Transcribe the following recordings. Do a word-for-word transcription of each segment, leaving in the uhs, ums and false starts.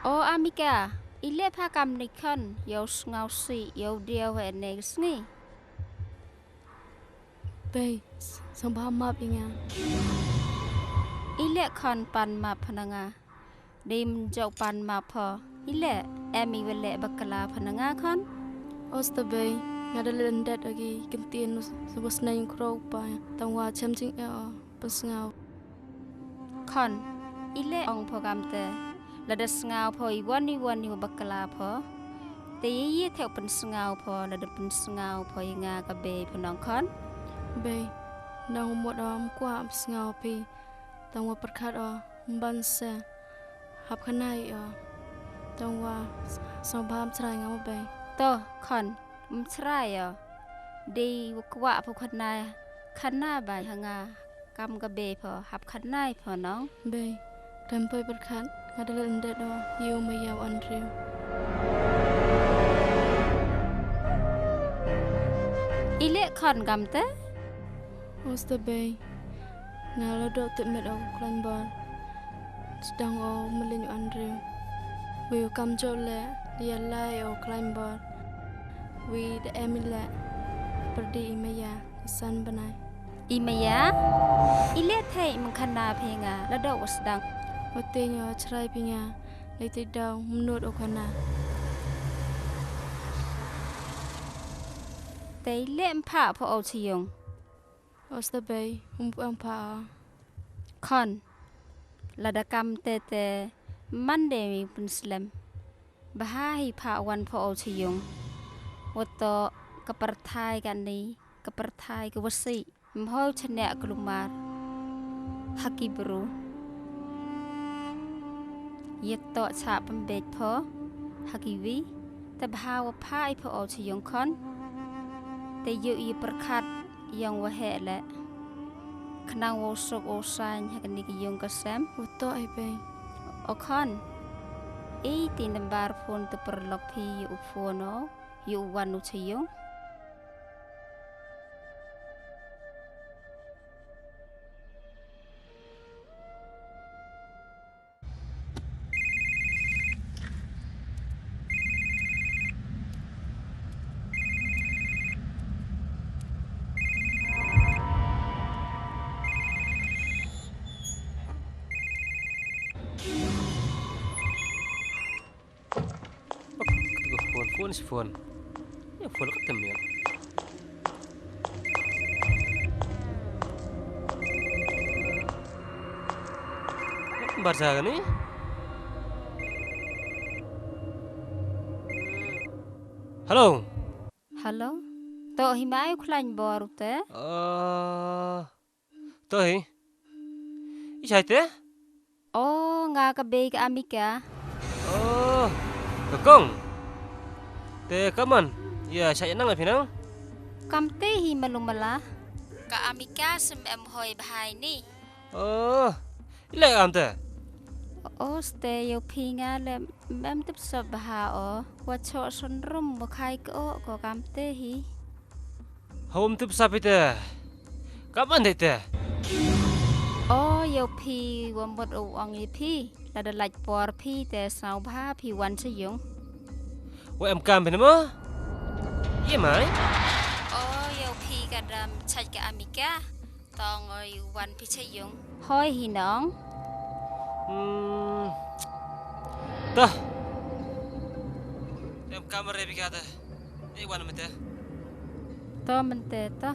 O Amika, i leh pha kamni khon, ïoh sngew sih, ïoh diaw ha ine ka sngi. Bei, sngewbha map ïa nga. I leh khon pan map pha na nga. Dei mynjok pan map pha. I leh, em i wa leh bakla pha na nga khon. Osta bei, nga da leh lyndet agi, kyntin, sngewbha sneng kro pa, tang wa chem jing e o. Pynsngew. Khon, i leh ong pha kamte. Lada sngew pha i wan i wan i wa bakla pha. Te i i te pynsngew pha, lada pynsngew pha i nga ka bei pha nong khon. Bei, nang u mut o ym kwah pynsngew phi. Tang wa pyrkhat o, mban se. Hap khana i o. Tang wa, sngewbha ym chrai nga mo bei. To, khon, ym chrai o. Dei wa kwah pha khana, khana bai ha nga. Kam ka bei pha, hap khana i pha nong. Bei, kam poi pyrkhat, nga da leh lyndet o, ïa u maya u Andrew. I leh khon kamte? Osta bei, nga la doh tip met o u khlaiñ bor. Sdang o u mylliñ u Andrew. Wi u kam jop leh, da ïalai o u khlaiñ bor. Wi da em i leh, pyrdi i maya. San bnai. I maya, i leh thei mynkhana phi nga, la doh wa sdang. Wa tei nyo chrai phi nga, lei tei daw, mynnud o khana. Tei leh mpha pha o chiyong. Osta bei, um pu mpha o. Khon, lada kamte te, Monday mi pynslem. Bha hi pha wan pha o chiyong. Wa to ka pyrthai kani, ka pyrthai ka wasi. Mhoi chaniah ka lumar. Ha ki bru. Ïa to cha pynbeit pha. Ha ki wi. Te bha wa pha i pha o chiyong khon. Te yu i pyrkhat. Ïong wa heh leh. Khnang wow suk wow sain ha kani ka ïong ka sem. Wa to ai bei. O khon. Ei ti nambar phone te pyrlok phi ïa u phone o. Ïa u wan u chayong. Phone, phone si phone. Ya phone ka tem ya. Bar sa ka ni. Hello. Hello. To hi mai khlain bor te. Ah. To hi. I chai te? Oh, nga ka bei ka Amika. Oh, ka kong. Te ka man. Ya, chai nang api nang. Kam te hi malu mala. Ka Amika sem em hoi bahai ni. Oh, ile am te. Oh, ste yo phi nga le. Mem tip sa bha o, wa cho son rum wa khai ko ko kam te hi. Hawm tip sa phi te. Kam an te. O yo phi wa mot o ong ye phi. Lada lait por phi te saw bha phi wan sa yung. Wa em kam phi mo? Ye mai. O yo phi ka dam chait ka Amika. Tong oi wan phi cha yung. Hoi hi nong. Hmm. Tah. Em kamar re bika tah. Ei wan mete. To mete to.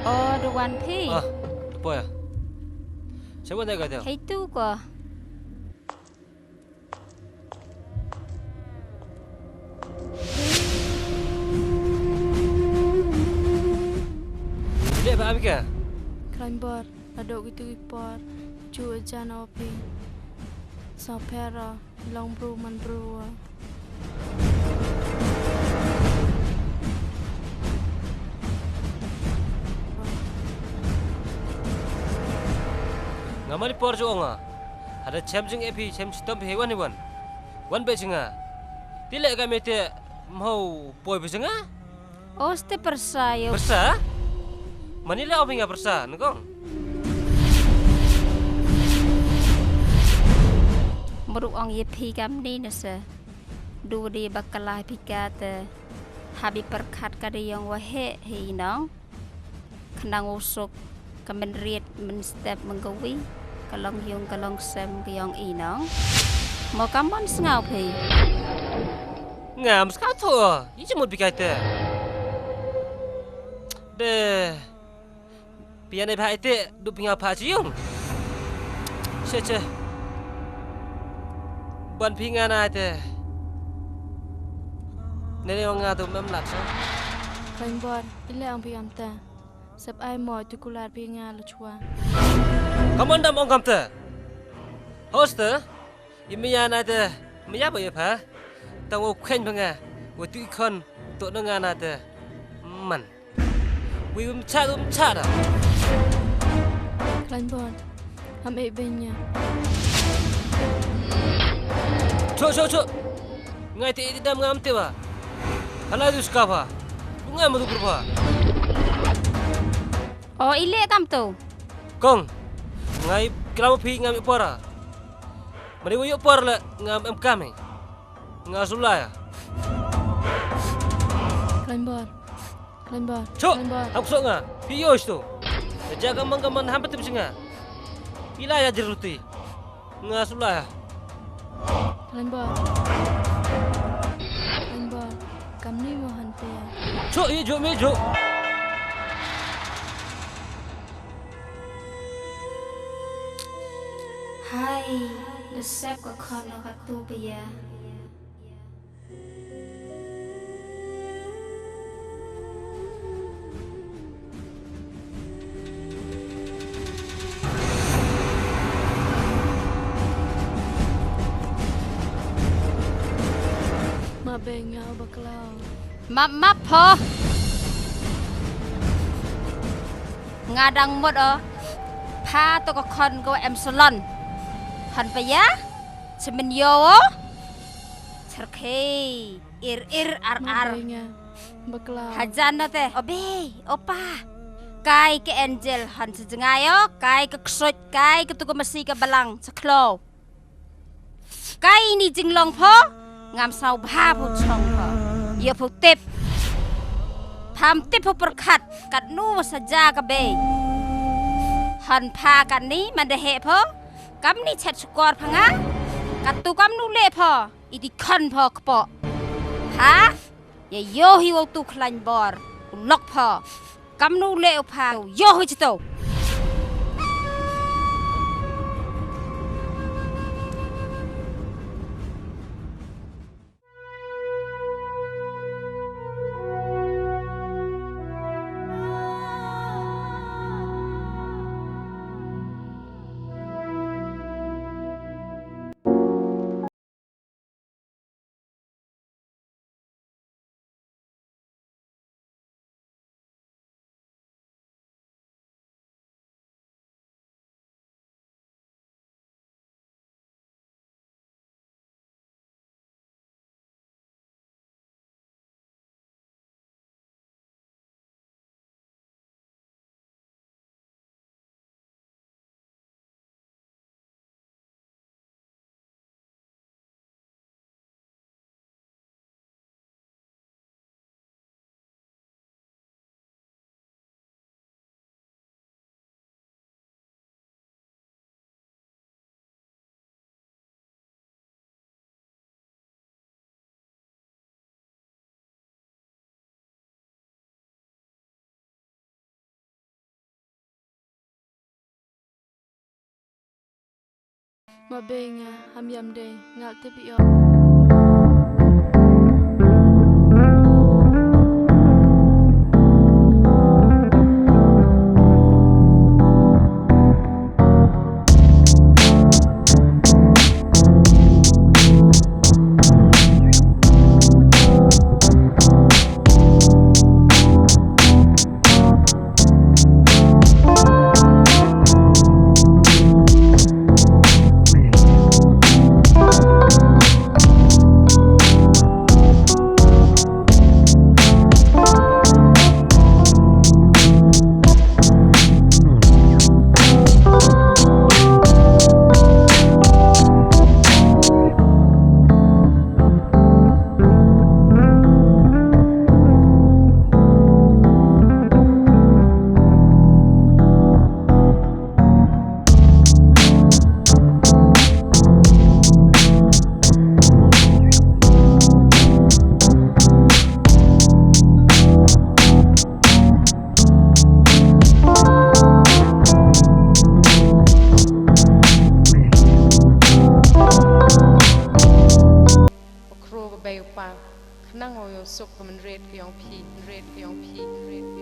O, da wan phi. Ah, da poi. Sa wan da ka da. Hei tu ko. Dek ba am ke? Khlaiñ bor. Haduh kito ki por, ju jan o phi. Sa pher o, long bru man bru o. Nga mani por ju ong a. Hada chem jing e phi, chem chitom phi wan i wan. Wan be jing a. Ti le ka me te mho poi be jing a. Oste pyrsa ïa u. Pyrsa? Mani la ong phi nga pyrsa, nyngkong. Mruk ong ïa phi kamni nase. Du dei bakla phi kata. Habi pyrkhat ka dei ïong waheh hi nong. Khnang u suk ka mynried mynstep mynkawi. Ka long ïung ka long sem ka ïong i nong. Mo ka mon sngaw phi. Ngam sngaw tho. Ïa jingmut phi kaite. De. Phi ïa ne bha ite, du phi nga pha chi yung. Che che. Ban phi nga na ite. Ne ne nga tu mem lat sa. Khlaiñ Bor, ile ang phi am ta. Sep ai mo tu kular phi nga la chwa. Kaman dam ong kam ta. Hoste. Ïa maya na te, maya ba ïa pha. Tang u kheiñ ba nga, u tu i khon, to na nga na te. Man. Wi um cha um cha da. Khlaiñ Bor. Am e benya. Cho cho cho. Ngai te i dam ngam te ba. Hala du ska ba. Ngam du pur ba. O ile kam tu. Kong. Ngai klam phi ngam i pora. Mari wa yu por le ngam em kami. Nga sula ya. Khlaiñ Bor. Khlaiñ Bor. Chuk. Khlaiñ Bor. Hap sok nga. Pi yo sto. Jaga mangga man hampa tip singa. Ila ya jeruti. Nga sula ya. Khlaiñ Bor. Khlaiñ Bor. Kamni mo han pe ya. Chuk, i juk, mi juk. Hai, da sep ka khon na ka tu pia. Ma beng nga bakla. Map map pho. Nga dang mut o. Pha to ka khon ko em salon. Han pa ya. Chemen yo o. Cherkhei. Ir ir ar ar. Bakla. Hajan na te. Obe, opa. Kai ke angel han sejngai o. Kai ke ksoj. Kai ke tuku masi ke balang. Cheklo. Kai ni jinglong pho. Ngam sau bha pho chong pho. Yo pho tip. Pham tip pho perkhat. Kat nu saja ke be. Han pha kat ni mandehe pho. Kam ni chet sukor pha nga. Kat tu kam nu le pho. Iti khan pho kpo. Ha? Ya yo hi wo tu khlaiñ bor. U lok pho. Kam nu le u pha. Yo hi chito. Ma beng nga, ham yam dei, ngal tip ïoh. suk ka mynried ka jong phi, mynried ka jong phi, mynried ka